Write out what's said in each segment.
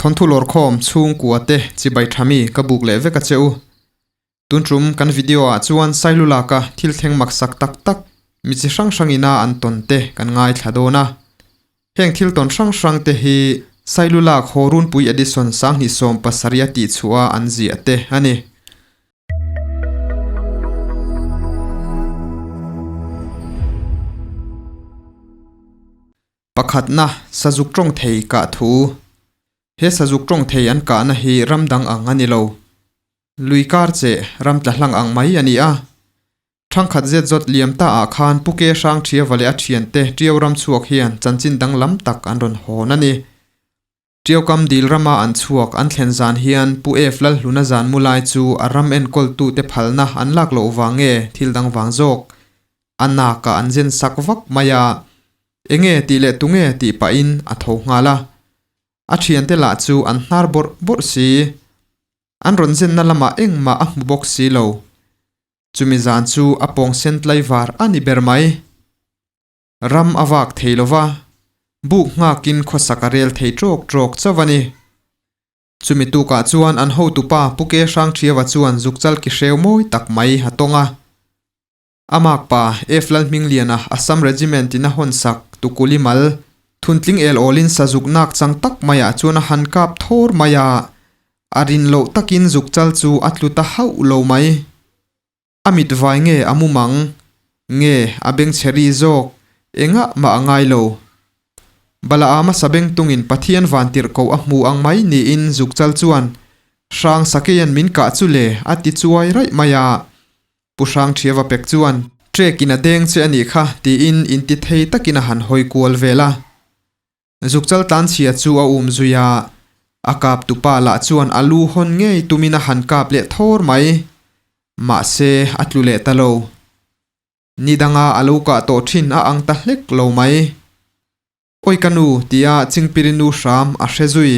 Thawnthu lawrkhawm chhungkua te chibai tha mi ka buk leh vek a che u. Tun tum kan video ah chuan Sailulaka thil thleng maksak tak tak mi chi hrang hrang ina an tawn te kan ngaithla dawn a. Heng thil tawn hrang hrang te hi Sailulak haw runpui Edison 2017 a tih chhuah a an ziah te a ni. Pakhatna, Sazuk tawng thei kah thu. He sazuk tawng thei an kahna hi ram dang ang a ni lo. Lui kar che ram tla hlang ang mai a ni a. Thangkhat zet zawt liam ta ah khan Pu Ke Hrang Thiava leh a thiante Tiau ram chhuak hian chanchin danglam tak an rawn hawn a ni. Tiau kam dil rama an chhuak an thlen zan hian Pu F Lalhluna zan mu lai chu a ram enkawltute phalna an lak loh vang nge thil dang vang zawk a nakah an zen sak vak mai a, enge tih leh tunge tih pahin a tho nghal a. A thiante lah chu an hnar bawrh bawrh si. An rawn zenna lamah engmah a hmu bawk si lo. Chumi zan chu a pawng sen tlaivar a ni ber mai. Ram a vak thei lo va, buk nghakin khawsak a rel thei trawk trawk chauh a ni. Chumi tukah chuan an hotupa Pu Ke Hrangthiava chuan zukchal ki hreu mawi tak mai a tawng a. A makpa F Lalhmingliana Assam Regiment in a hawn sak Tukuli mal thuntling el awlin sazuk nak chang tak maiah chuan a han kap thawr mai a, a rin loh takin zukchal chu a tlu ta hauh lo mai. A mit vai nge a mumang nge a bengchhe ri zawk engah mah a ngai lo. Balaam a sabeng tungin Pathian vantirh ko a hmu ang mai niin zukchal chuan Hrang Sakeian min kah chu le a ti chuai raih mai a. Pu Hrangthiava pek chuan Trek in a deng che a nih kha tiin inti thei takin a han hawi kual vel a. Zukchal tlanchhia chu a um zui a, a kap tupa lah chuan a lu hawn ngei tumin a han kap leh thawr mai. Mahse, a tlu leh ta lo. Ni danga a lo kah tawh thin a ang ta hlek lo mai. Awi ka nu tia Chingpirinu hram a hre zui.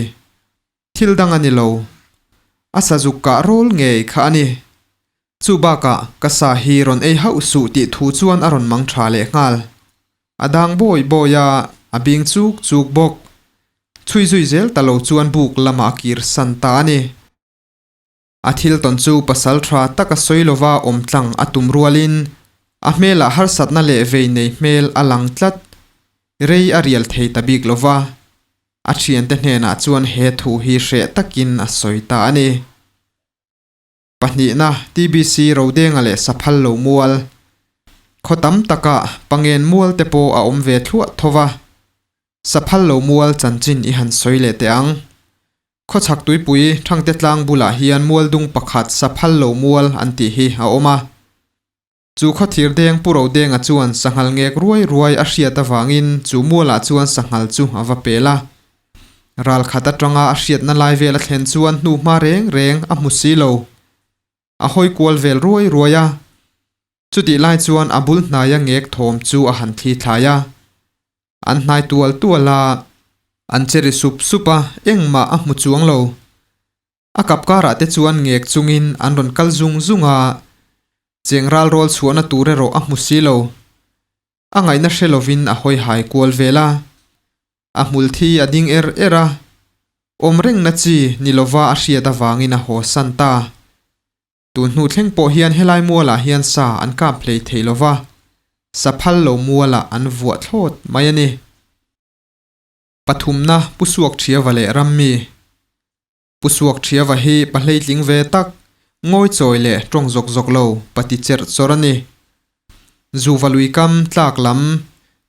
Thil dang a ni lo. A sazuk kah rawl ngei kha a ni. Chu bakah ka sa hi rawn ei hauh suh tih thu chuan a rawn mang tha leh nghal. A dang bawi bawi a, a bing chuk chuk bawk. Chhui zui zel ta lo chuan buk lamah a kir san ta a ni. A thil tawn chu pasal tha tak a sawi lova awm tlang a tum rualin a hmelah harsatna leh vei nei hmel a lang tlat. Rei a rial thei ta bik lova, a thiante hnenah chuan he thu hi hreh takin a sawi ta a ni. Pahnihna, TBC Rodenga leh Saphal lo mual. Khaw tam takah Pangen mual te pawh a awm ve thluah tho va, Saphal lo mual chanchin i han sawi leh teh ang. Khawchhak tuipui Thangte tlang bulah hian mual dung pakhat Saphal lo mual an tih hi a awm a. Chu khawthir deng Pu Rodenga chuan sanghal ngek ruai ruai a hriat avangin chu mualah chuan sanghal chu a va pel a. Ral khat atanga a hriatna lai vel a thlen chuan hnuhma reng reng a hmu si lo. A hawi kual vel ruai ruai a. Chutih lai chuan a bul hnaia ngek thawm chu a han thli thlai a. An hnai tual tual a, an che ri sup sup a, engmah a hmu chuang lo. A kap karah te chuan ngek chungin an rawn kal zung zung a, cheng ral rawl chhuahna tur erawh a hmu si lo. A ngaihna hre lovin a hawi hai kual vel a, a hmul thi a ding er er a, awm rengna chi ni lova a hriat avangin a haw san ta. Tun hnu thleng pawh hian helai mualah hian sa an kap hlei thei lo va, sa phal lo mualah an vuah thlawt mai a ni. Pathumna Pu Suak Thiava leh Rammi Pu Suak Thiava hi pa hleitling ve tak, ngawi chawi leh tawng zawk zawk lo, pa ti cherh chawrh a ni. Zuva lui kam tlak lam,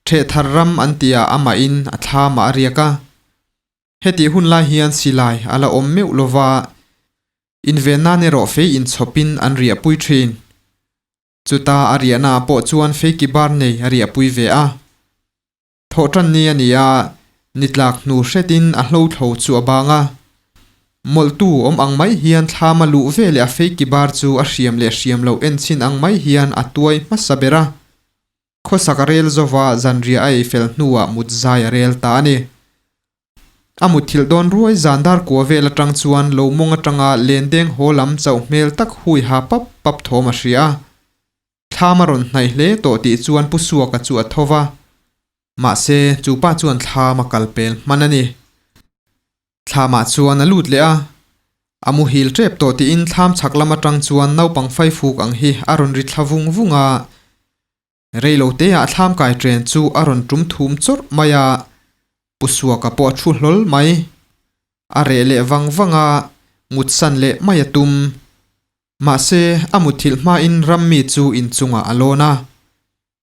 Thehthar ram an tihah amahin a thlamah a riak a. Hetih hun lai hian silai a la awm meuh lova, inven nan erawh fei inchhawpin an riahpui thin. Chuta a riahnaah pawh chuan fei ki bar nei a riahpui ve a. Thawhtan ni a ni a, ni tlak hnu hretin a hlothlo chu a bang a. Mawlhtu awm ang mai hian thlam a luh ve leh a fei ki bar chu a hriam leh hriam loh enchhin ang mai hian a tuai hmasa ber a. Khawsak a rel zova zanriah a ei fel hnuah mut zai a rel ta a ni. A mutthilh dawn ruai zan dar kua vel atang chuan lo mawng atanga lendeng haw lam chauh hmel tak hui ha pap pap thawm a hria a. Thlam a rawn hnaih hle tawh tih chuan Pu Suaka chu a tho va. Mahse, chu pa chuan thlam a kal pel hman a ni. Thlamah chuan a lut leh a, a muhil tep tawh tiin thlam chhak lam atang chuan naupang faifuk ang hi a rawn ri thla vung vung a. Reiloteah thlam kai ṭen chu a rawn ṭum thum chawrh mai a, Pu Suaka pawh a thu hlawl mai. A reh leh vang vang a, mutsan leh mai a tum. Mahse, a mutthilh hmain rammi chu inchungah a lawn a.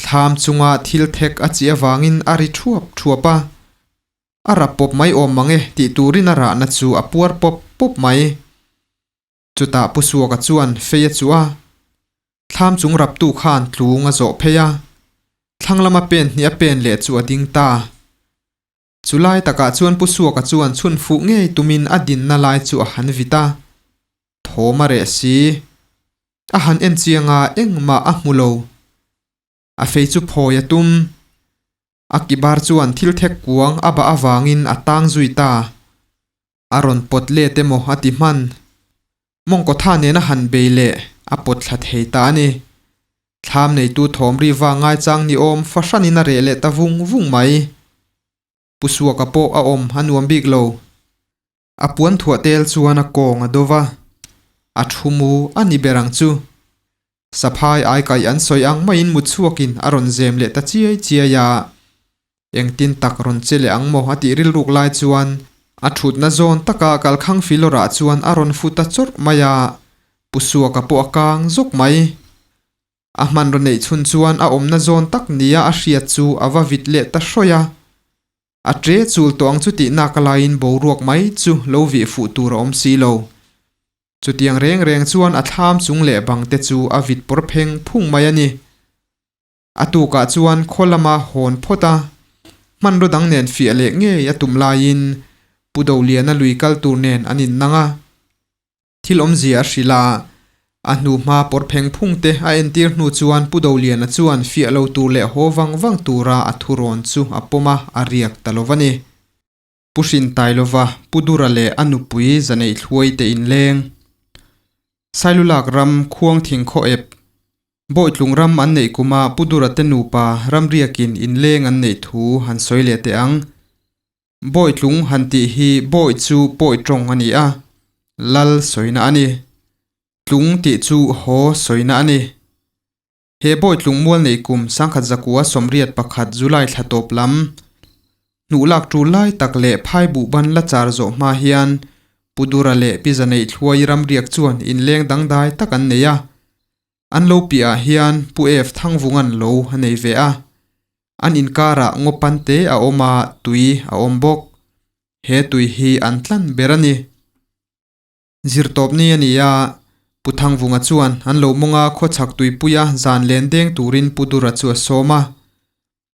Thlam chunga thil thek a chih avangin a ri thuap thuap a. A rap pawp mai awm mang e tih turin a rahna chu a puar pawp pawp mai. Chutah Pu Suaka chuan fei a chuh a. Thlam chung raptu khan tlung a zawh phei a. Thlang lama pen hnih a pen leh chu a ding ta. Chu lai takah chuan Pu Suaka chuan chhun fuh ngei tumin a dinna lai chu a han vit a, thawm a reh si. A han en chiang a, engmah a hmu lo. A fei chu phawi a tum. A kibar chuan thil thek kuang a bah avangin a tang zui ta. A rawn pawt let emaw a ti hman. Mawngkaw tha nena han bei leh a pawt thla thei ta a ni. Thlam neitu thawm ri va ngaichang ni awm fahranin a reh leh ta vung vung mai. Pu Suaka pawh a awm a nuam bik lo. A puan thuah tel chuan a kawng a do va, a thu mu a ni ber ang chu. Saphai ai kaih an sawi ang maiin mut chhuakin a rawn zem leh ta chiai chiai a. Engtin tak rawn che leh ang maw a tih rilruk lai chuan a thutna zawn taka kalkhang filawrah chuan a rawn fu ta chawrh mai a, Pu Suaka pawh a kang zawk mai. A hmanraw neih chhun chuan a awmna zawn tak nia a hriat chu a va vit leh ta hrawih a. A ṭe chul tawh ang chu tih nak alaiin boruak mai chu lo vih fuh tur a awm si lo. Chutiang reng reng chuan a thlam chung leh bang te chu a vit pawr pheng phung mai a ni. A tukah chuan khaw lama hawn phawt a, hmanraw dang nen fiah leh ngei a tum laiin Pu Doliana lui kal tur nen an innang a. Thil awmzia a hrilh a, a hnu hma pawr pheng phung te a entir hnu chuan Pu Doliana chuan fiah lo tur leh haw vang vang tura a thurawn chu a pawm a, a riak ta lo va ni. Pu Hrintailova, Pu Dura leh a nupui Zaneih Thluai te inleng. Sailulak ram khuang thing khaw ep. Bawitlung ram an neih kuma Pu Dura te nupa ramriakin inleng an neih thu han sawi leh teh ang. Bawitlung han tih hi bawi chu pawi tawng a ni a, lal sawina a ni. Tlung tih chu haw sawina a ni. He Bawitlung mual nei kum 1981 July thla tawp lam hnuh lak tul lai tak leh phai buhban la char zawh hma hian Pu Dura leh Pi Zaneih Thluai ramriak chuan inleng dangdai tak an nei a. An lo piahah hian Pu F Thangvungan lo a nei ve a. An inkarah ngaw pante a awm a, tui a awm bawk. He tui hi an tlan ber a ni. Zirtawpni a ni a, Pu Thangvunga chuan an lo mawng a khawchhak tuipuia zan len deng turin Pu Dura chu a sawm a.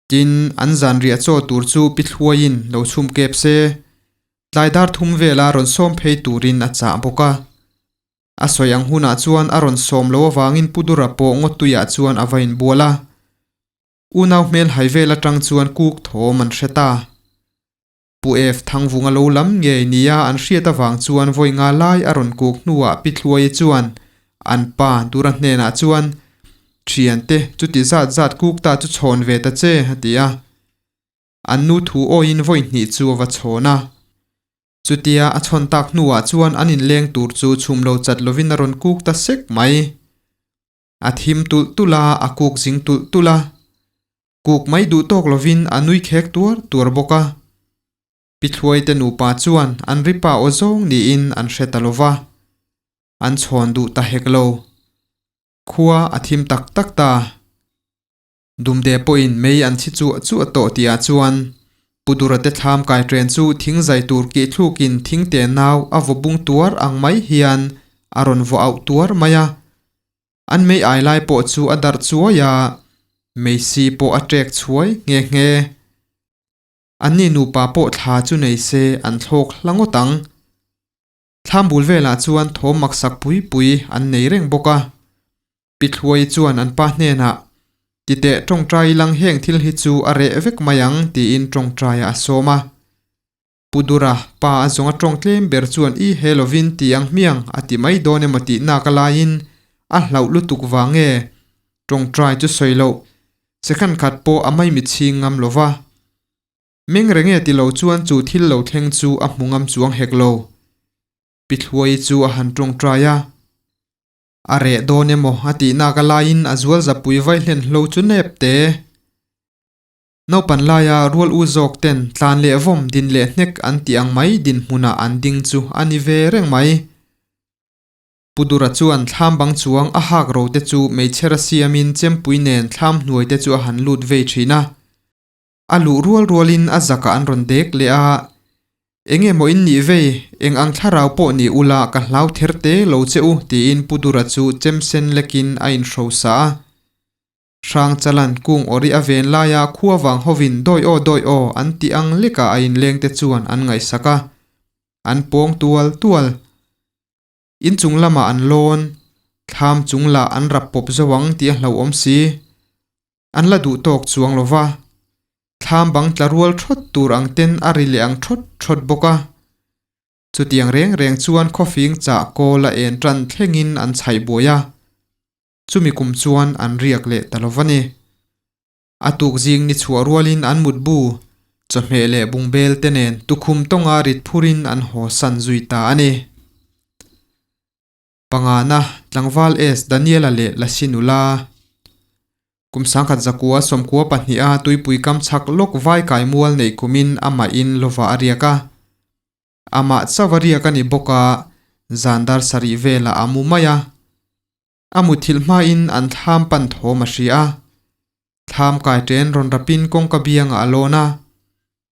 Tin, an zan riah chaw tur chu Pi Thluaiin lo chhum kep se, tlai dar thum vela rawn sawm phei turin a chah bawk a. A sawi ang hunah chuan a rawn sawm lo avangin Pu Dura pawh ngaw tuiah chuan a va inbual a. Unau hmel hai vel atang chuan kuk thawm an hre ta. Pu F. Thangvunga lo lam ngei nia an hriat avang chuan vawi nga lai a rawn kuk hnuah Pi Thluaii chuan an pa Dura hnenah chuan, Thiante, chuti zat zat kuk ta chu chhawn ve ta che, a ti a. An nu thu awiin vawi hnih chu a va chhawn a. Chutia a chhawn tak hnuah chuan an inleng tur chu chhum lo chat lovin a rawn kuk ta sek mai. A thim tulh tulh a, a kuk zing tulh tulh a. Kuk mai duh tawk lovin a nui khek tuar tuar bawk a. Pi Thluaite nupa chuan an ri pa aw zawng niin an hre ta lo va, an chhawn duh ta hek lo. Khua a thim tak tak ta. Dumde pawhin mei an chhi chuah chuah tawh tihah chuan Pu Durate thlam kai ṭen chu thing zai tur kih thlukin thing te nau a vaw bung tuar ang mai hian a rawn vaw auh tuar mai a. An mei ai lai pawh chu a darh chuai a, meisi pawh a ṭek chhuai nghe nghe. Anni nupa pawh thla chu nei se an thlawk hla ngawt ang. Thlam bul velah chuan thawm maksak pui pui an nei reng bawk a. Pi Thluai chuan an pa hnenah, Titeh ṭawngṭai ilang heng thil hi chu a reh vek mai ang tiin ṭawngṭaiah a sawm a. Pu Dura, pa a zawnga tawng tlem ber chuan i he lovin ti ang hmiang a ti mai dawn emaw tih nak a laiin a hlauh lutuk vang nge? Tawngtai chu sawi loh, second khat pawh a maimi chhing ngam lova. Meng reng e ti lo chuan chu thil lo thleng chu a hmu ngam chuang hek lo. Pi Thluai chu a han tawngtai a. A reh dawn emaw a tih nak a laiin a zual zapui vai hlen hlo chu nep te. Naupan laia rual u zawk ten tlan leh vawm din leh hnek an tih ang mai dinhmunah an ding chu a ni ve reng mai. Pu Dura chuan thlam bang chuang a hak ro te chu meichher a siamin chempui nen thlam hnuai te chu a han lut vei thin a. A luh rual rualin a zakah an rawn dek leh a, Eng emaw in nih vei, eng ang thlarau pawh ni ula ka hlau ther te lo che u tiin Pu Dura chu chem sen lekin a inhrosa a. Hrang Chalan kung awri a ven laia khua vang hovin dawi aw dawi aw an tih ang lekah a inleng te chuan an ngaihsak a, an pawng tual tual. Inchung lamah an lawn, thlam chung lah an rap pawp zo ang tih a hlauhawm si. An la duh tawk chuang lo va, thlam bang tla rual thawt tur ang ten a ri leh ang thawt thawt bawk a. Chutiang reng reng chuan khawfing chah kawl a en tan thlengin an chhaih buai a, chumi kum chuan an riak leh ta lo va ni. A tuk zing ni chhuah rualin an mutbu, chawhmeh leh bungbel te nen tukhum tawnga rit phurin an haw san zui ta a ni. Pangana, Tlangval S. Daniela leh Lasi nula. Kum sangkhat zakua sawmkua pahniha tuipui kam chhak lawk vai kai mual neih kumin amah in lova a riak a. Amah chauh a riak a ni bawk a, zan dar sarih velah a mu mai a. A muthilh hmain an thlam pan thawm a hria a. Thlam kai ṭen rawn rapin kawngka biangah a lawn a,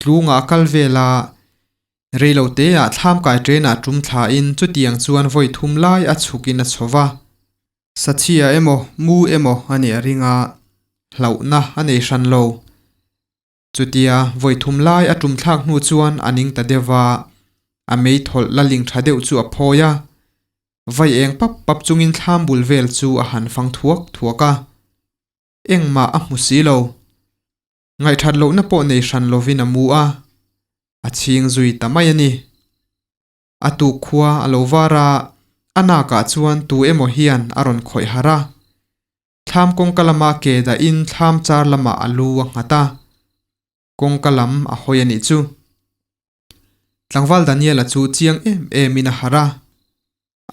tlungah a kal vel a, Reilo teah thlam kai ṭenah ṭum thlain chutiang chuan vawi thum lai a chhukin a chho va. Sachhia emaw, mu emaw a nih a ring a, hlauhna a nei hran lo. Chutia vawi thum lai a ṭum thlak hnu chuan a ning ta deuh va, a meithawlh la ling ṭha deuh chu a phawi a. Vai eng pap pap chungin thlam bul vel chu a han fang thuak thuak a. Engmah a hmu si lo. Ngaihthat lohna pawh nei hran lovin a mu a, a chhing zui ta mai a ni. A tuk khua a lo var a, a nakah chuan tu emaw hian a rawn khawih harh a. Thlam kawngka lama ke dahin thlam char lamah a lu a nghat a, kawngka lam a hawi a nih chu. Tlangval Daniela chu chiang em emin a harh a.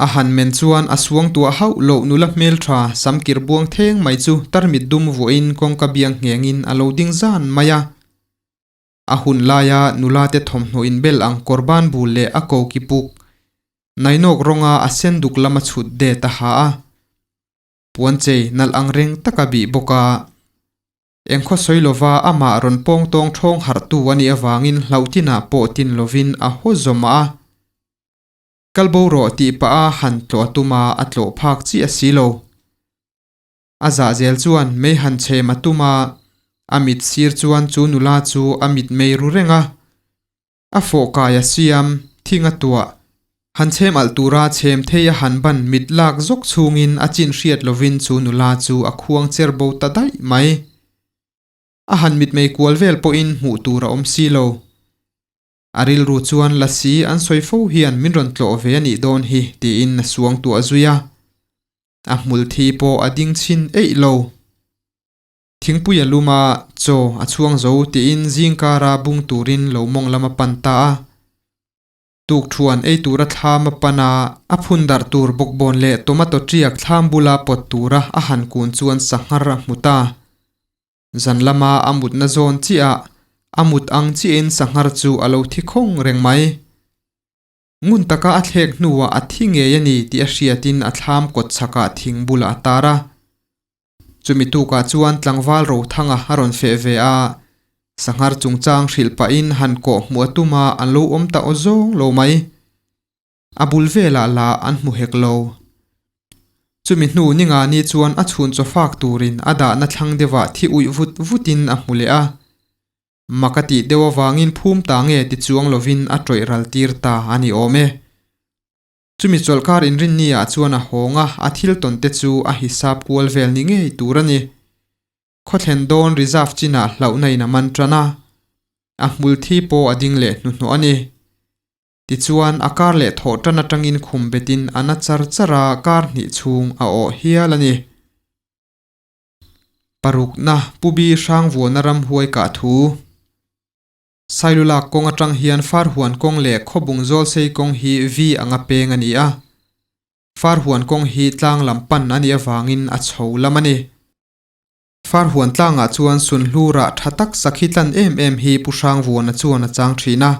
A han men chuan a suang tuah hauh loh nula hmeltha samkir buang theng mai chu tarmit dum vuahin kawngka biang nghengin a lo ding zan mai a. A hun laia nula te thawmhnaw inbel ang kawr ban bul leh a koki puk nainawk rawnga a sen duk lama chhut det a ha a. Puanchei nalh ang reng taka bih bawk a. Engkhaw sawi lova amah rawn pawng tawng thawng harhtu a nih avangin hlauhtinah pawh tin lovin a haw zawm a. Kal bo rawh tih pah a han tlawh a tum a, a tlawh phak chiah si lo. A zah zel chuan mei han chhem a tum a, a mit sir chuan chu nula chu a mit mei ru reng a. A fawh kai a siam, thing a tuah. Han chhem alh tura chhem thei a han ban mit lak zawk chungin a chin hriat lovin chu nula chu a khuang cher bo ta daih mai. A han mit mei kual vel pawhin hmuh tur a awm si lo. A rilru chuan Lasi an sawi fo hian min rawn tlawh ve a nih dawn hi tiin a suang tuah zui a. A hmul thi pawh a ding chhin eih lo. Thingpui a lum a, chaw a chhuang zo tiin zingkara bung turin lo mawng lam a pan ta a. Tukthuan ei tura thlam a pan a, a phun darh tur bawkbawn leh tomato tiak thlam bula pawt tura a han kun chuan sanghar a hmu ta. Zan lama a mutna zawn chiah a mut ang chiahin sanghar chu a lo thi khawng reng mai. Ngun taka a thlek hnuah a thi ngei a ni tih a hriatin a thlam kawt chhakah thing bulah a tar a. Chumi tukah chuan tlangval Rothanga a rawn feh ve a, sanghar chungchang hrilh pahin han kawh hmuh a tum a, an lo awm ta aw zawng lo mai. A bul velah lah an hmu hek lo. Chumi hnu ninga ni chuan a chhun chaw fak turin a dahna thlang deuhah thi uih vut vutin a hmu leh a. Mak a tih deuh avangin phum ta nge ti chuang lovin a tawih ral tir ta a ni awm e. Chumi chawlhkar inrinni ah chuan a hawng a, a thil tawn te chu a hisap kual vel ni ngei tur a ni. Khawthlen dawn reserve chinah hlauhna in a man tan a, a hmul thi pawh a ding leh hnuhnawh a ni. Tichuan, a kar leh thawh tan atangin khum betin a na char char a, kar hnih chhung a awh hial a ni. Parukna, Pu Bi Hrangvuana ramhuai kah thu. Sailulak kawng atang hian Farhuan kawng leh Khawbung Zawlsei kawng hi V anga peng a ni a. Farhuan kawng hi tlang lam pan a nih avangin a chho lam a ni. Farhuan tlangah chuan Sunhlu rah tha tak sakhi tlan em em hi Pu Hrangvuana chuan a chang thin a.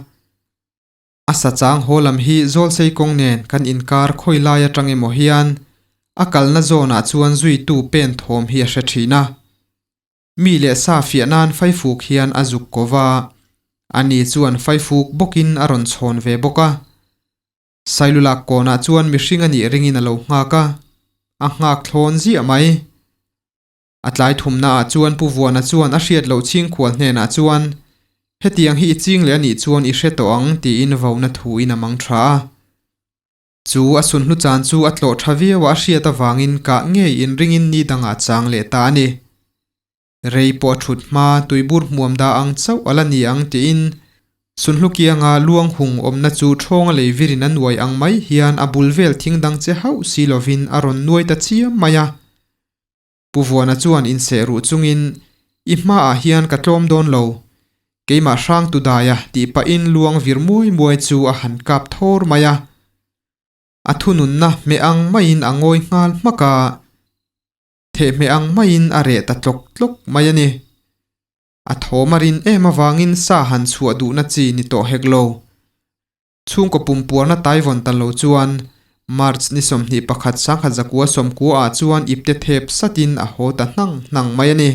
A sa chang haw lam hi Zawlsei kawng nen kan inkar khawi lai atang emaw hian a kalna zawnah chuan zuitu pen thawm hi a hre thin a. Mi leh sa fiah nan faifuk hian a zuk ko va, ani chuan faifuk bawkin a rawn chhawn ve bawk a. Sailulak kawnah chuan mihring a nih ringin a lo nghak a, a nghak thlawn ziah mai. A tlai thumnaah chuan Pu Vuana chuan a hriat loh chhingkhual hnenah chuan, Hetiang hi i ching leh a nih chuan i hre tawh ang, tiin vauna thuin a mang tha a. Chu a sunhlu chan chu a tlawh tha viau a, a hriat avangin kah ngei inringin ni dangah chang leh ta a ni. Rei pawh a thut hma, tuibur hmuam dah ang chauh a la ni ang tiin Sunhlu kianga luang hung awmna chu ṭhawnga lei virin a nuai ang mai hian a bul vel thing dang che hauh si lovin a rawn nuai ta chiam mai a. Pu Vuana chuan inseh ruh chungin, I hmaah hian ka tlawm dawn lo. Keimah hrang tu daia tih pahin luang vir muai muai chu a han kap thawr mai a. A thununna hmeh ang maiin a ngawi nghal hmak a, thehhmeh ang maiin a reh ta tlawk tlawk mai a ni. A thawm a rin em avangin sa han chhuah duhna chi ni tawh hek lo. Chhungkaw pumpuarna taivawn ta lo chuan March ni 21 sangkhat zakua sawmkua ah chuan ipte thep satin a haw ta hnang hnang mai a ni.